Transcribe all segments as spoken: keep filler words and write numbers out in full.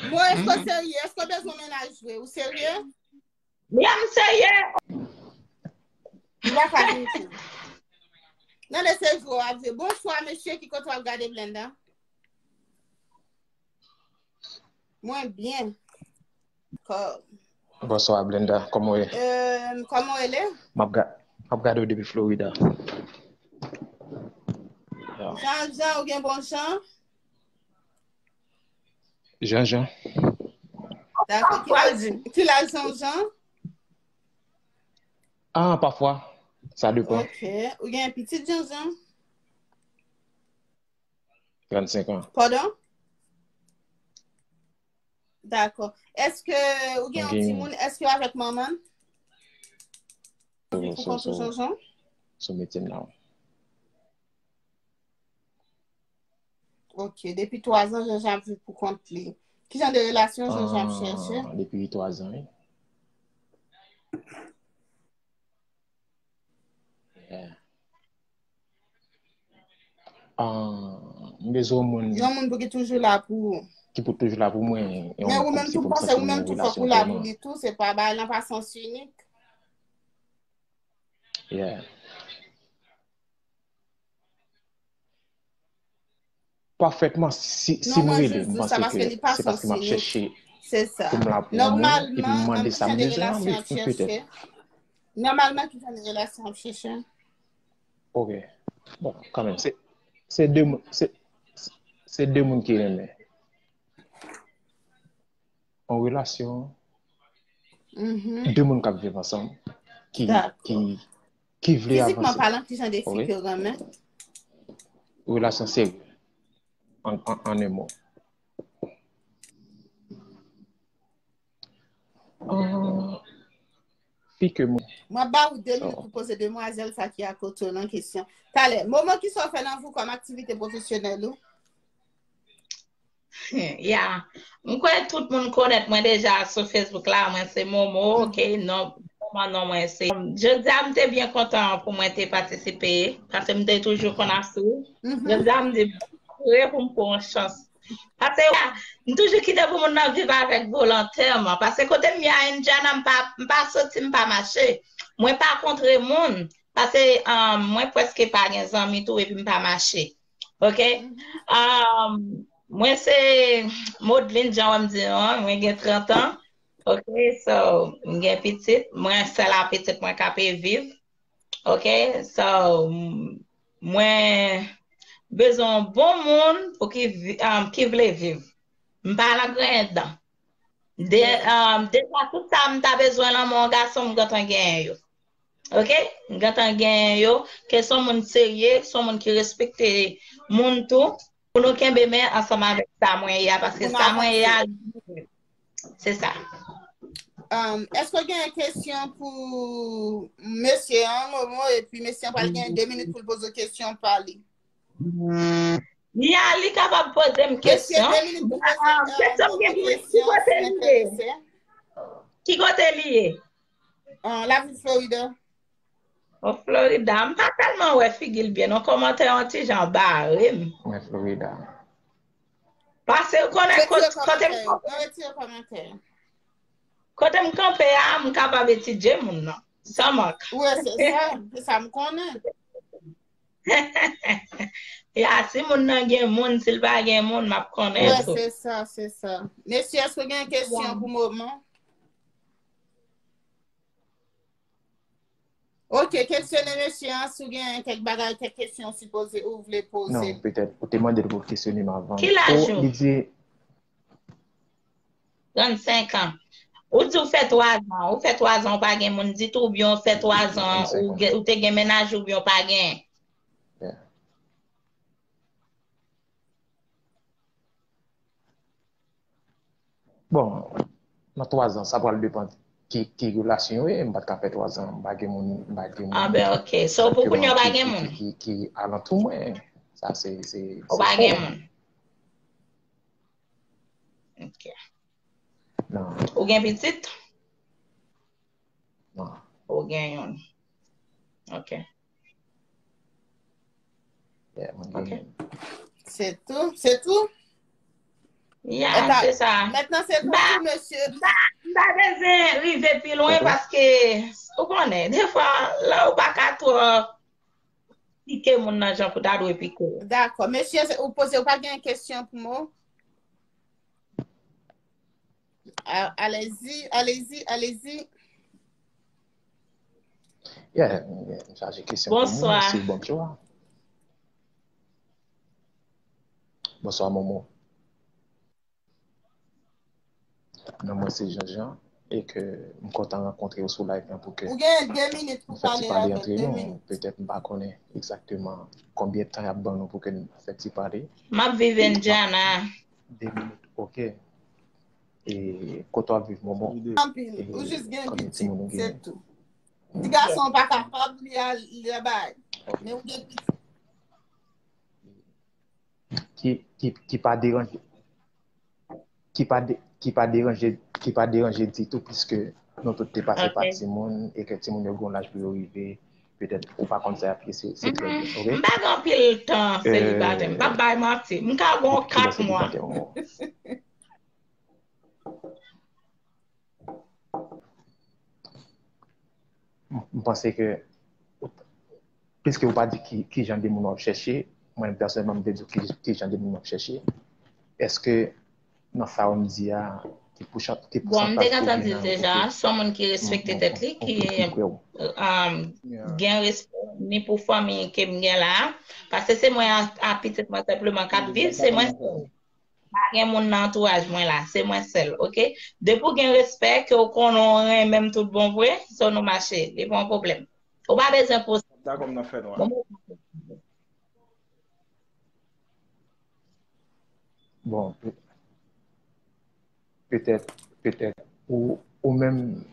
Mo, èske w serye? Èske w bezwen mennaj vre? Ou serye? Ya, m serye. M pa ka vin tou. Nan de se jou ap jwe. Bonswa, mesye, ki kote w ap gade Blenda? Mwen byen. Kò- Bonswa, Blenda. Kòman w ye? Euh, kòman w rele? M ap ga- m ap gade w depi Florida. Jan Jan, ou gen bon jan? Jan Jan. Dakò. Ki laj, ki laj Jan Jan? Ah, pafwa. Sa depan. Ok. Ou gen pitit Jan Jan? Trannsenk an. Pardon? Dakò. Èske ou gen yon timoun? Èske w avèk manman l? Ou viv pou kont ou, Jan Jan? Sou metye m nan. Ok. Depi twa zan, Jan Jan ap viv pou kont li. Ki jan de relasyon Jan Jan ap chèche? Ah, depi twa zan, wi. Yeah. Ah, m bezwen yon moun Yon moun pou ki toujou la pou ou. Ki pou toujou la pou mwen. Men ou menm tou, m panse ou menm tou fòk ou la pou li tou, se pa bagay lan pa sans inik. Yeah. Pafètman, si, si m rele, m panse ke se paske m ap chèche Se sa. Pou m la pou yon moun, epi m mande sa m bezwen an, wi, petèt. Nòmalman, ki jan de relasyon ap chèche? Ok. Bon, kanmenm, se, se de moun, se, se de moun ki renmen. Yon relasyon, de moun k ap viv ansanm, ki, ki, ki vle avanse. Fizikman palan, ki jan de fi ke w renmen? Relasyon serye. An, an, an en mo. Ah, fi ke mwen. Mwen ba ou de minit pou poze demwazèl sa ki akote w lan kesyon. Talè, moman ki sa w fè nan vi w kòm aktivite pwofesyonèl ou? Ya. M kwè tout moun konèt mwen deja sou Facebook la, mwen se Momo, ok, non, moman non mwen se. Jodi a m te byen kontan pou mwen te patisipe, paske m te toujou konn ap swiv. Jodi a m di, m antre pou m pran yon chans. Paske, m toujou kite pou moun nan viv avèk volontèman. Paske kote m ye a Indiana, m pa, m pa soti, m pa mache. Mwen pa kontre moun. Paske, um, mwen prèske pa gen zanmi tou, epi m pa mache. Ok? Um, mwen se Modeline, jan w di an, mwen gen trant an. Ok? So, m gen pitit. Mwen sèl a pitit mwen k ap viv. Ok? So, m-, mwen bezwen yon bon moun pou ki, vi- um, ki vle viv. M pa nan grenn dan. De, um, deja tout sa m ta bezwen lan men yon gason, m gentan genyen yo. Ok? M gentan genyen yo. Ke se yon moun serye, se yon moun ki respekte moun tou. Pou nou kenbe men ansanm avèk sa mwen ye a, paske sa mwen ye a, se sa. Um, èske gen kesyon pou mesye an, Momo, epi mesye an pral gen de minit pou l poze kesyon pa li? Ya, li kapab poze m kesyon. Kesyon m gen pou li, ki kote li ye? Ki kote li ye? An, la viv Florida. O Florida, m pa tèlman wè figi l byen non, kòmantè yon ti jan bare m. Mwen Florida. Paske ou konnen kote m, kote m kanpe a, m kapab etidye moun nan, san mank. Wi, se sa, se sa m konnen. Ya, si moun nan gen moun, si l pa gen moun, m ap konnen tou. Wi, se sa, se sa. Mesye, èske gen kesyon pou moman? Ok, kesyone mesye an, si w gen kèk bagay, kèk kesyon w sipoze ou vle poze. Non, petèt, ou te mande l pou l kesyone m avan. Ki laj ou? Li di. Trannsenk an. Ou di w fè twa zan, ou fè twa zan ou pa gen moun ditou, oubyen w fè twa zan ou, ou te gen mennaj oubyen w pa gen. Bon, nan twa zan, sa pral depann ki, ki relasyon yo ye. M pa t ka fè twa zan, m pa gen moun, m pa gen moun. Ah ben, ok. So, pou kounye a, w pa gen moun? Ki, ki alantou mwen. Sa se, se, ou pa gen moun? Ok. Non. Ou gen pitit? Non. Ou gen youn. Ok. Yeah, mwen gen youn. Se tou? Se tou? Ya, se sa. Mentnan se pou ou, mesye. M pa bezwen rive pi lwen paske, ou konnen, defwa, la ou pa ka twò pike moun nan jan pou ta dwe pike. Dakò. Mesye, ou poze, ou pa gen kesyon pou mwen? Allez-y, allez-y, allez-y. Yeah, m chaje kesyon pou mwen, si bonjou. Bonswa, Momo. Non, mwen se Jean Jean e ke m kontan rankontre w sou live lan pou ke nou fè ti pale antre nou. Petèt m pa konnen egzakteman konbyen tan y ap ban nou pou ke n fè ti pale. M ap viv Indiana. De minit, oke. E kote w ap viv, Momo? Anpil. Ou jis gen pitit, se tou. Ti gason pa kapab li al li al bay. Men ou gen pitit. Ki, ki, ki pa deranje, ki pa, de, ki pa deranje, ki pa deranje ditou, piske nou tout te pase pa timoun e ke timoun yo gen yon laj pou yo rive, petèt ou pa konn sa y ap ye, se, se trè byen, oke? M pa gen anpil tan selibatè, m p ap bay manti, m ka gen yon kat mwa. M panse ke, piske ou pa di ki, ki jan de moun w ap chèche, mwen pèsonèlman m te di w ki, ki jan de moun w ap chèche. Èske nan sa w di a, ki pouchant, ki pousantaj ou gen nan kote? Bon, m te gentan di l deja, se yon moun ki respekte tèt li, ki gen respè ni pou fanmi ke m gen la a, paske se mwen a pitit mwen senpleman k ap viv, se mwen sèl. Pa gen moun nan antouraj mwen la, se mwen sèl, oke? Depi w gen respè, ke w konnen w renmen m tout bon vre, so nou mache, li pa yon pwoblèm. Ou pa bezwen poze. Dakò, m nan fè nwa. Bon, petèt, petèt, ou, ou menm,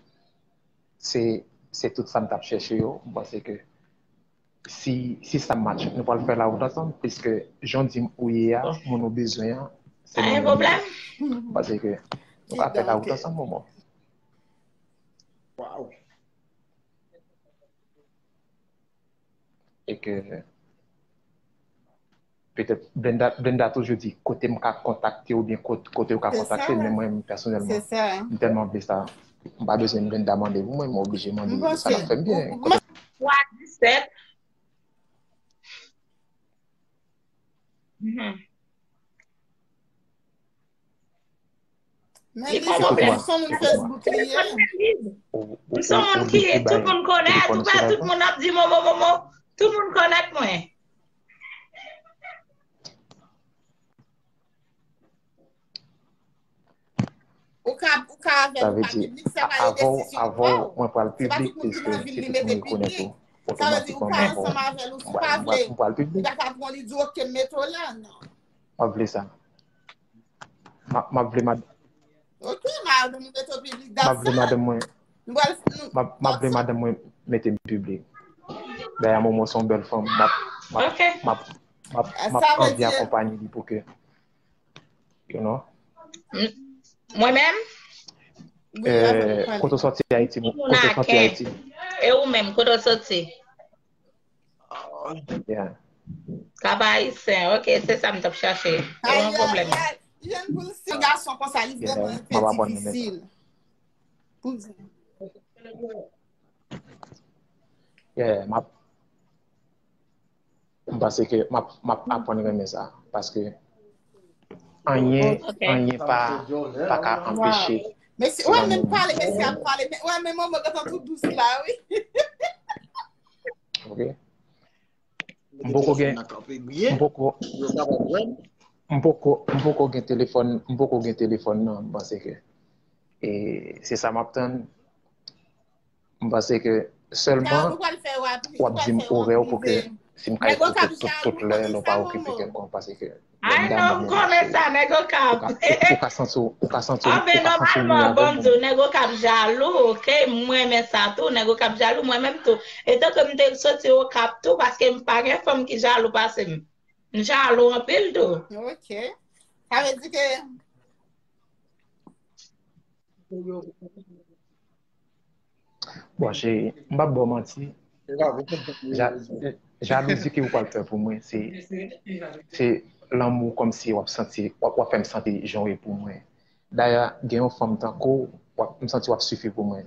se, se tout sa m t ap chèche yo, m panse ke si, si sa match, nou pral fè lawout ansanm, piske jan w di m ou ye a, moun ou bezwen an, se moun ou ye. Paske nou ka fè lawout ansanm, Momo. E ke Petèt Brenda, Brenda toujou di kote m ka kontakte oubyen kote, kote yo ka kontakte m, men mwen menm pèsonèlman, m tèlman vle sa, m pa bezwen Brenda mande pou mwen, m oblije mande sa k ap fè m byen. Kote twa disèt. Men li se yon moun Facebook li ye. M se yon moun ki tout moun konèt, ou pa tout moun ap di momo momo, tout moun konèt mwen. Ou ka ou ka avè l ou pa piblik, sa pa yon desizyon pa w. Se pa tout moun ki nan vi l li mete piblik. Sa vle di ou ka ansanm avè l ou si w pa vle. Li pa ka pran li di oke m mete w la, non. M ap vle sa. M ap vle madanm. Ok, madanm ou mete w piblik, that's all. M ap vle madanm mwen. M ap vle madanm mwen mete m piblik. Dayè momo se yon bèl fanm, m ap m ap m ap m ap anvi akonpanye li pou ke, you know. Mwen menm? Kote w sòti Ayiti? Kote w sòti Ayiti? E ou menm, kote w sòti? Kaba Ayisyen, ok, se sa m t ap chache. Pa gen pwoblèm. Yon gason konsa li vrèman trè difisil. Yeah, m ap m panse ke m ap m ap aprann renmen sa paske anyen anyen pa pa ka anpeche. Mesye, wè men pale, mesye ap pale, men wè men manman gentan tou dous la wi. Ok. M poko gen, m poko, m poko, m poko gen telefòn, m poko gen telefòn nan, m panse ke e se sa m ap tann. M panse ke sèlman w ap di m orè w pou ke si m ka ekri tout, tout, tout lè lè w pa okipe kèlkonk, paske ke Ay non, m konnen sa, nèg Okap. Ou ka santi w, ou ka santi w, ou ka santi w. Anben, nòmalman, bon, m di w, nèg Okap jalou, ok? M renmen sa tou, nèg Okap jalou, mwen menm tou. Etanke m te soti Okap tou, paske m pa gen fanm ki jalou pase m. M jalou anpil tou. Ok. Sa vle di ke Bon, cheri, m p ap ba w manti. Jalouzi ke ou pral fè pou mwen, se, se, lanmou kòmsi w ap santi, w ap, w ap fè m santi jan w ye pou mwen. Dayè, gen yon fanm tankou w, w ap, m santi w ap sifi pou mwen.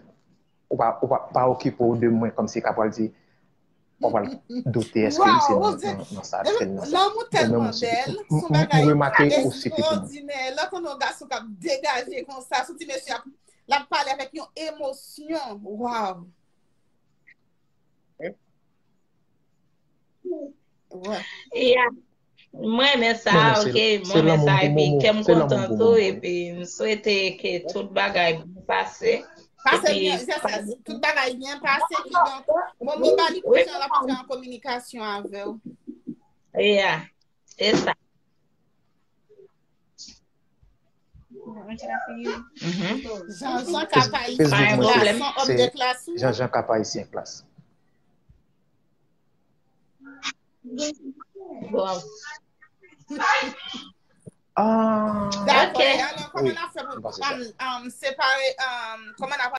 Ou pa, ou pa, pa okipe w de mwen kòmsi ka pral di, w ap pral doute èske m se nan, nan, nan sa l fè l nan sa. Lanmou tèlman bèl, se yon bagay ekstraòdinè. Lè w tande yon gason k ap degaje konsa, se yon ti mesye ap, l ap pale avèk yon emosyon. Waw. Yeah. Mwen renmen sa, ok, mwen renmen sa, epi kè m kontan tou, epi m swete ke tout bagay byen pase. Pase byen, tout bagay byen pase, kidonk, Momo ba li kote l ap antre an kominikasyon avè w. Yeah, se sa. Janjan k ap ayisyen klas, se yon òm de klas ou? Janjan k ap ayisyen klas. Bon. Ah, dakò. E alò, kòman n ap fè pou um, um, separe, um, kòman n ap